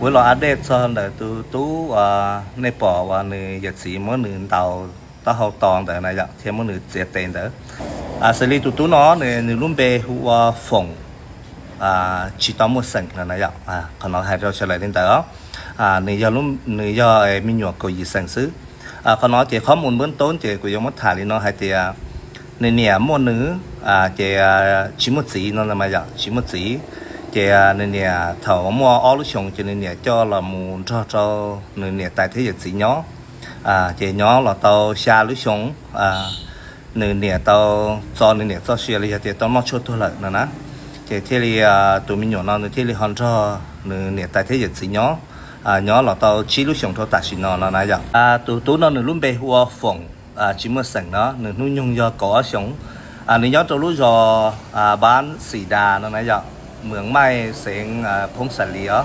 Kuv los update txog ntawm tus tub uas nej pom uas nws yawm txiv muab nws ntaus taub hau to ntawd na yom, thiab muab nws txiav tes ntawd. Xws li tus tub no, nws lub npe hu ua Foom, tsis tau muaj xeem no na yom. Qhov no hais rau sawv daws li ntawd. Nws yog me nyuam kaum yim xeem xwb. Qhov no ces qhov mus npab toob ces kuv yuav muab tham li no hais tias nws niam muaj nws, ces tsis muaj txiv no na yom, tsis muaj txiv. Ces nws niam thaum muaj ob lub xyoos ces nws niam coj los mus nrog rau nws niam tais thiab yawm txiv nyob. Ces nyob los tau xya lub xyoos, nws niam tau txo nws niam txoj sia los yog tias tau noj tshuaj tuag lawm no na. Ces thiaj li tus me nyuam no nws thiaj li ho nrog nws niam tais thiab yawm txiv nyob, nyob los tau tsib lub xyoos rau tam sim no no na yom. Tus tub no nws lub npe hu ua Foom, tsis muaj xeem no, nws hnub nyoog yog kaum ob xyoos. Nws nyob rau lub zos Npab Xim Das no na yom, Mws Maij, xeev Phoob Xam Lis os.